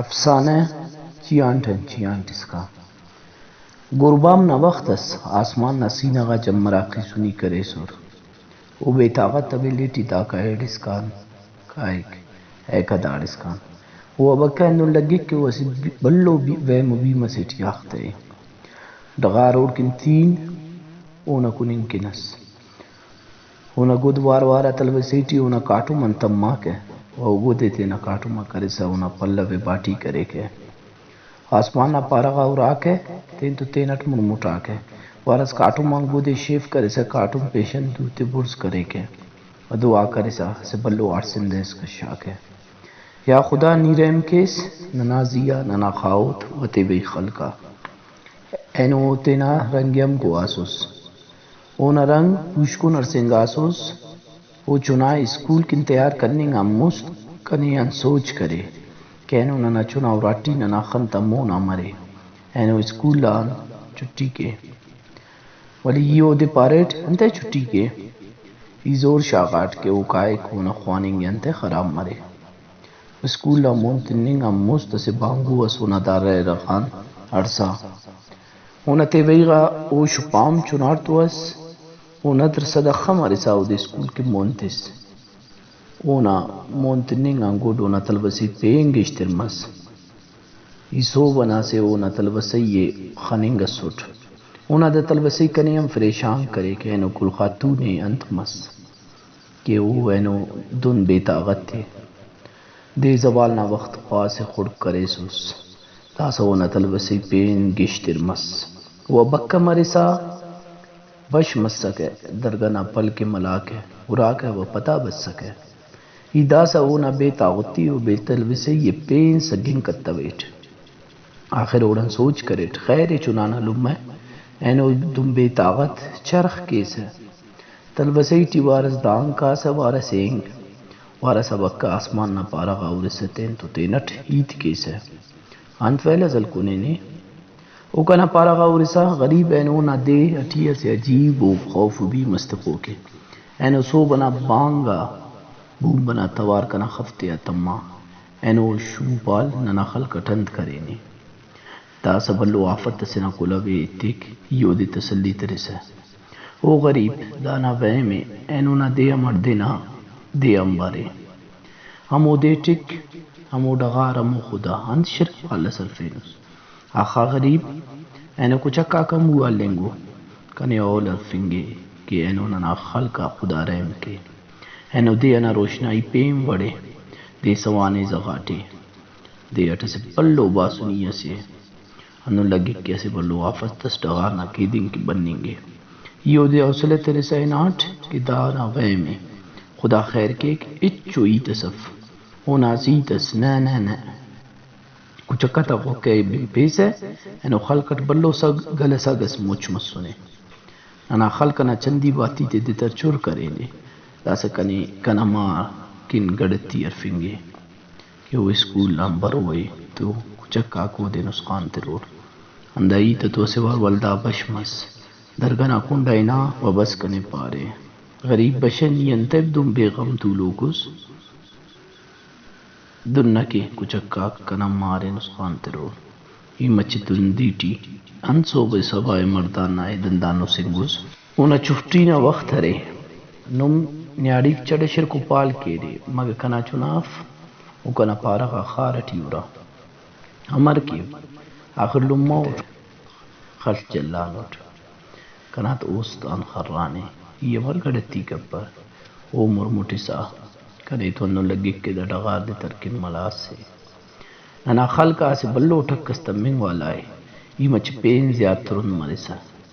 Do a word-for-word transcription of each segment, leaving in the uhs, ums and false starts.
افسانہ: چیانٹ آن چیانٹ اسکان۔ گوربام نا وخت ئس، آسمان نا سینہ غا جمر آک خیسنی کریسر۔ او بے طاغت طبیلے ٹی داکا ایڑ اسکان کائک، ایکا داڑ اسکان۔ او ابکہ ہندن لگک کہ او اسہ بی-، بھلو بی-، وہم و بیم ئسے ٹی آختہ ءِ۔ ڈغار اوڑکن تین اونا کننگ کن ئس۔ اونا گد وار وار آ تلوسہ ٹی اونا کاٹم آن تماکہ و او گد ءِ تینا کاٹم آ کرسا اونا پلو ءِ باٹی کریکہ۔ آسمان نا پارہ غا اراکہ، تین تو تینٹ مڑمٹاکہ۔ وارس کاٹم آن گد ءِ شیف کرسا کاٹم پیشن دوتے بڑز کریکہ و دعا کرسا اسہ بھلو آڑسندہ اس کشاکہ۔ یا خدا، نی رحم کیس، ننا زی آ، ننا خاہوت و تیوئی خلق آ۔ اینو او تینا رنگ ءِ ہم گواسس۔ اونا رنگ پوشکن ہڑسینگاسس۔ او چنا ءِ اسکول کن تیار کننگ آن مست کنے آن سوچ کرے کہ اینو ننا چنا اراٹی ننا خن تا مون آ مرے۔ اینو اسکول آن چھٹی کے۔ ولے ای اودے پاریٹ، انتئے چھٹی کے؟ ای زور شاغاٹ کہ او کائک، اونا خواننگ ءِ انتئے خراب مرے۔ اسکول آ مون تننگ آن مست اسہ بانگو ئس اونا دارہ ارغان ہڑسا۔ اونا تیوئی غا ہوش و پام چناڑتو ئس۔ او ندر صدخہ مرسا اودے اسکول کن مون تس۔ اونا مون تننگ آن گڈ اونا تلوسہ ءِ پین گیشتر مس۔ ای سہب ئنا اسہ اونا تلوسہ ءِ خننگ ئسٹ۔ اونا دا تلوسہ ءِ کنے ہم فریشان کریکہ، اینو کل خاتون ءِ انت مس کہ او اینو دن بے طاغت ءِ۔ دے زوال نا وخت پاس ءِ خڑک کریسس، داسہ اونا تلوسہ ءِ پین گیشتر مس۔ او ابکہ مرسا بش مسکہ، درگہ نا پل کہ ملاکہ، اراکہ و پدا بسکہ۔ ای داسہ اونا بے طاغتی و بے تلوسہی ءِ پین سگنگ کتویٹ۔ آخر اوڑان سوچ کریٹ، خیر ءِ چنانا لمہ، اینو دن بے طاغت چرخ کیسہ۔ تلوسہی ٹی وارس دانگ کاسہ، وارس اینگ، وارس ابکہ آسمان نا پارہ غا ہورسہ تین تو تینٹ ہیت کیسہ۔ انت ویل ازل کنے نے؟ او کنا پارہ غا ہورسا غریب اینو نا دے ٹی اسہ عجیب ءُ خوف و بیم اس تخوک ءِ۔ اینو سہب ئنا بانگ آ بومب ئنا توار کنا خف تیا تما۔ اینو شوم پال ننا خلق اٹ انت کرینے؟ داسہ بھلو آفت ئسے نا کلہو ءِ ایتک، ای اودے تسلی ترسہ۔ او غریب، دانا وہم ءِ، اینو نا دے ہم ہڑدے نا دے آنبار ءِ۔ ہمو دے ٹک، ہمو ڈغار، ہمو خدا، انت شرک پالہ سرفینس؟ آخا غریب، اینو کچک آک ہم او ہلنگو۔ کنے اول ہرفنگے کہ اینو ننا خلق آ خدا رحم کے۔ اینو دے ئنا روشنائی پین وڑے، دے سوانح زغاٹے۔ دے اٹ اسہ بھلو باسنی ئسے۔ ہندن لگک کہ اسہ بھلو آفت اس ڈغار نا کیدنگ کہ بننگ ءِ۔ ای اودے حوصلہ ترسا ہناٹ کہ دانا وہم ءِ، خدا خیر کیک، ہچو ہیت اس اف۔ اونا اسہ ہیت اس، نہ، نہ، نہ۔ کچک آتا غوک ءِ بنپیسہ، اینو خلق اٹ بھلو سگ، گل سگ اس مچ مسنے۔ ننا خلق ئنا چندی باتی تے دتر چر کرینے۔ داسہ کنے کنا مار کن گڑتی ہرفنگے کہ او اسکول آن بروئے تو کچک آک اودے نسخان ترور۔ ہندا ہیت تو اسہ وار ولدا بش مس۔ درگہ نا کنڈا ہنا و بس کنے پارے، غریب بشہ، نی انتئے دن بے غم تولوک اس؟ دن نہ کے، کچک آک کنا مار ءِ نسخان ترور۔ ای مچہ تندی ٹی انت سہب ءُ صبا ءِ مردان نا ءِ دندان نسنگوس۔ اونا چھٹی نا وخت ارے۔ نم نیاڑیک چڑ شرک و پال کیرے، مگہ کنا چنا اف؟ او کنا پارہ غا خار ٹی ہرا۔ امر کیو؟ آخر لمہ اٹ خڷ جلانٹ۔ کنا تو است آن خرانے، ای امر گڑتی کپہ؟ او مرمٹسا، کنے تو ہندن لگک کہ دا ڈغار دے ترکن ملاس ءِ۔ ننا خلق آ اسہ بھلو ٹک اس تمنگ والا ءِ، ای مچہ پین زیات ترند مرسہ،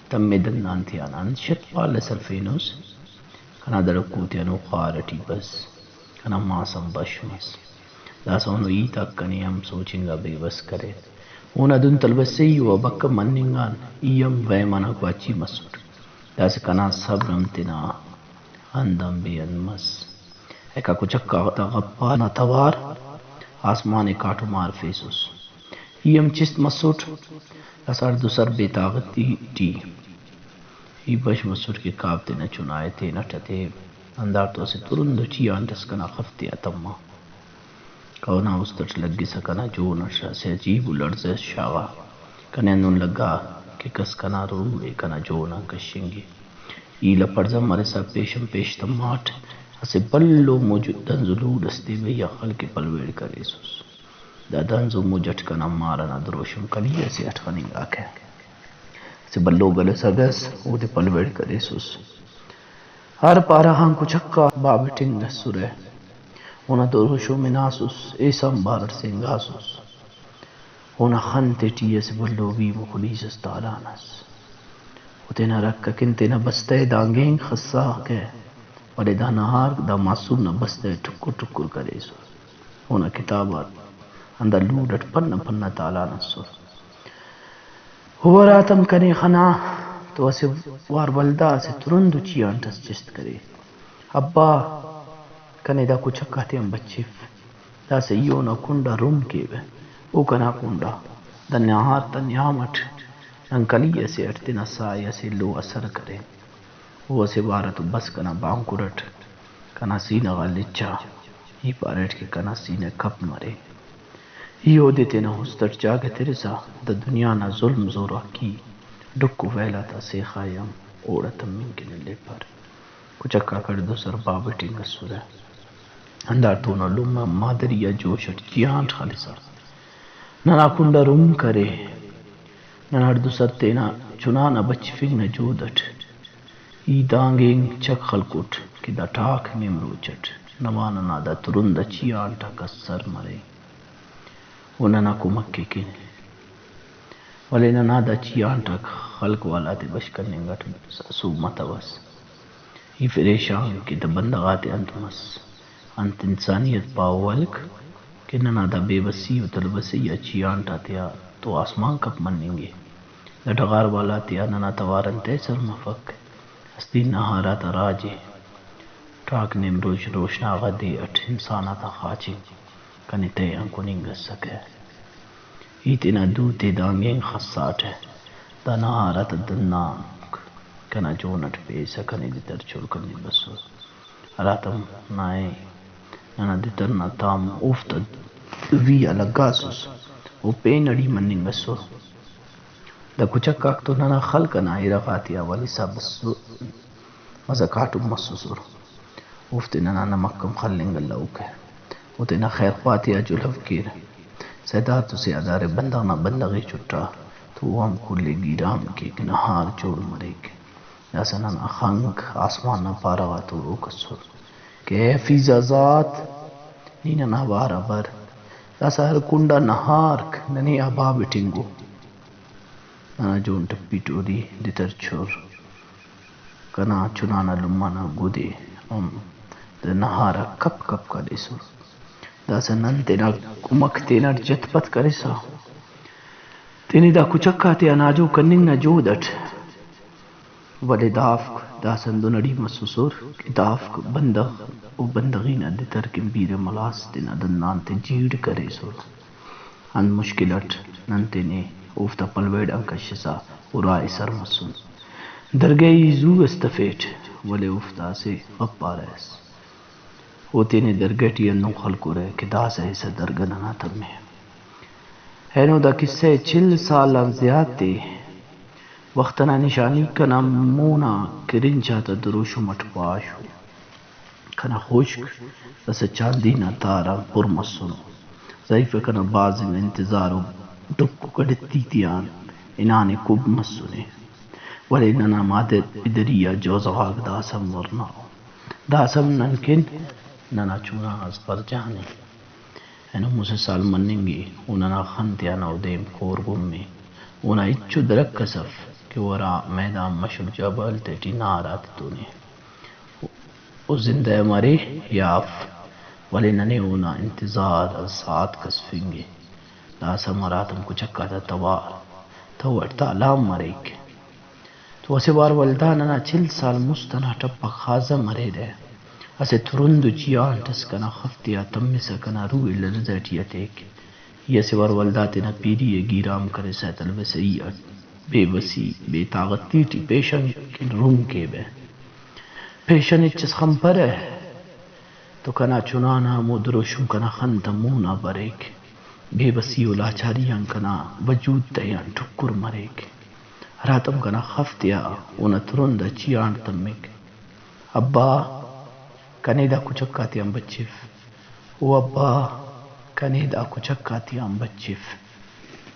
تمے دندان تیان انت شت پالہ سرفینس؟ کنا دڑکو تیان او خار ٹی بس۔ کنا ماس آن بش مس۔ داسہ ہندن ہیت آک کنے ہم سوچنگ آ بے بس کریر۔ اونا دن تلوسہی و ابکہ مننگ آن ای ہم وہم ئنا گواچی مسٹ۔ داسہ کنا صبر ہم تینا ہند آن بے ہند مس۔ ایکا کچک آتا غپا نا توار آسمان ءِ کاٹم آ ہرفیسس۔ ای ہم چست مسٹ۔ داسہ ہڑدو سر بے طاغتی ٹی ای بش مسٹ کہ کاب تینا چنا ءِ تینٹ ہتیو۔ ہنداڑتو اسہ ترندو چیانٹ اس کنا خف تیا تما۔ اونا است اٹ لگسہ کنا جون اٹ اسہ عجیب ءُ لڑزہ اس شاغا۔ کنے ہندن لگا کہ کس کنا روح ءِ کنا جون آن کشنگ ءِ۔ ای لپڑزہ مرسا پیشن پیش تماٹ، اسہ بھلو مج دنزو لوڑ اس تے بھئی آ خلک ءِ پلویڑ کریسس۔ دا دنزو مج اٹ کنا مار ئنا دروشم کلی ئسے اٹ خننگاکہ۔ اسہ بھلو گلسہ گس اودے پلویڑ کریسس۔ ہر پارہ غان کچک آ بابٹنگ اسرہ۔ اونا دروشم ہناسس، ایسان بار اٹ سینگاسس۔ اونا خن تیٹی اسہ بھلو بیم ءُ خلیس اس تالان ئس۔ او تینا رکھ اکن تینا بستہ ءِ دانگینگ خساکہ، ولے دا نہار دا معصوم نا بستہ ءِ ٹکر ٹکر کریسس۔ اونا کتاب آک ہندا لوڑ اٹ پنہ پنہ تالان ئسر۔ او ہراتم کنے خنا تو اسہ وار ولدا اسہ ترندو چیانٹ اس چست کرے۔ ابا! کنے دا کچک آتیان بچف۔ داسہ ای اونا کنڈ آ رم کیوہ۔ او کنا کنڈ آ۔ دا نہار تا نیام اٹ نن کلی ئسے اٹ تینا ساہ ءِ اسہ ایلو آ سر کرین۔ او اسہ وار اتو بس کنا بانکر اٹ کنا سینہ غا لچا۔ ای پاریٹ کہ کنا سینہ کپ مرے۔ ای اودے تینا است اٹ جاگہ ترسا دا دنیا نا ظلم زوراکی ڈکھ ءُ ویل آتا سیخا ءِ ہم اوڑا تمنگ کن الیپر۔ کچک آک ہڑدوسر بابٹنگ اسرہ۔ ہنداڑتون او لمہ مادری آ جوش اٹ جیانٹ خلسا ننا کنڈ آ رم کرے۔ نن ہڑدوسر تینا چنا نا بچفنگ نا جہد اٹ ای دانگینگ چک خلکٹ کہ دا ٹاک نیمروچ اٹ نما ننا دا ترند آ چیانٹ آک کس سر مرے و ننا کمک ءِ کن۔ ولے ننا دا چیانٹ آک خلک والا تے بش کننگ اٹ سوب متوس۔ ای فریشان کہ دا بندغ آتے انت مس، انت انسانیت پاوہ ہلک کہ ننا دا بے بسی و تلبسئی آ چیانٹ آتیا تو آسمان کپ مننگ ءِ۔ دا ڈغار والا تیا ننا توار انتئے سر مفک؟ ہستی نہار آتا راج ءِ۔ ٹاک نیمروچ روشنا غا دے اٹ انسان آتا خاچنگ کنے تہہ آن کننگ اسکہ۔ ای تینا دوتے دانگینگ خساٹہ، دا نہار آتا دندانک کنا جون اٹ پیسہ کنے دتر چر کننگ بسر۔ ہراتم نائے ننا دتر نا تام اوفتا دوی آ لگاسس، او پین اڑی مننگ اسر۔ دا کچک آک تو ننا خلق ئنا ارغ آتیا ولسا بسر، مزہ کاٹم مسسر۔ اوفتے ننا نمک ہم خلنگ الوکہ۔ او تینا خیرخواہ تیا جلہو کیرہ۔ سیدار تو سیادار ءِ بندغ نا بندغی چٹا تو او ہم کل ءِ گیرام کیک، نہار جوڑ مریک۔ داسہ ننا خنک آسمان نا پارہ غاتو روک اسر کہ اے فیضہ ذات، نی ننا وار آ بر۔ داسہ ہر کنڈ آ نہارک ننے آ بابٹنگو۔ ننا جون ٹپی ٹوری دتر چر۔ کنا چنا نا لمہ نا گدے ہم دا نہار آک کپ کپ کریسر۔ داسہ نن تینا کمک تینٹ جت پت کرسا تینے دا کچک آتیا ناجو کننگ نا جہد اٹ، ولے دافک داسہ ہندن اڑی مسسر کہ دافک بندغ و بندغی نا دتر کن بیرہ ملاس تینا دندان تے جیڑ کریسر۔ انت مشکل اٹ نن تینے اوفتا پلویڑ آن کشسا ارا ایسر مسن۔ درگہ ای زو اس تفیٹ، ولے اوفتا اسہ غپارہ ئس۔ او تینے درگہ ٹی ہندن خلکرہ کہ داسہ ایسہ درگہ ننا تمے۔ اینو دا کسہ ءِ چل سال آن زیات ءِ۔ وخت ئنا نشانیک کنا مون آ کرنچ آتا دروشم اٹ پاش ءُ۔ کنا خشک داسہ چاندی نا تار آن پر مسنو۔ ضعیف ءِ کنا بھاز انگا انتظار و ڈکھ و گڑتی تیان ہنانے کب مسنے۔ ولے ننا مادر پدری آ جوزہ غاک داسہ ہم ورنا ءُ۔ داسہ ہم نن کن ننا چنا اصغر جان ءِ۔ اینو مسہ سال مننگ ءِ، او ننا خن تیان اودیم کور گم ءِ۔ اونا ہچو درک اس اف کہ او ہرا میدان مشک جبل تیٹی نہار آتتون ءِ۔ او زندہ مرے یا اف، ولے ننے اونا انتظار آ ساعت کس فنگ ءِ۔ داسہ ہم ہراتم کچک آتا توار تہو اٹ تالان مریک۔ تو اسہ وار ولدا ننا چل سال مست ئنا ٹپک خازہ مریرہ۔ اسہ ترند ءُ جیانٹ اس کنا خف تیا تمسہ کنا روح ءِ لرزہ ٹی ہتیک۔ ای اسہ وار ولدا تینا پیری ءِ گیرام کرسا تلوسہ ای اٹ بے بسی، بے طاقتی ٹی پیشن کن رونگ کیوہ۔ پیشن ہچ اس خنپرہ۔ تو کنا چنا نا ہمو دروشم کنا خن تا مون آ بریک۔ بے بسی و لاچاری آن کنا وجود تہہ آن ٹکر مریک۔ ہراتم کنا خف تیا اونا ترند آ چیانڑ تمک۔ ابا، کنے دا کچک آتیان بچف۔ او ابا، کنے دا کچک آتیان بچف۔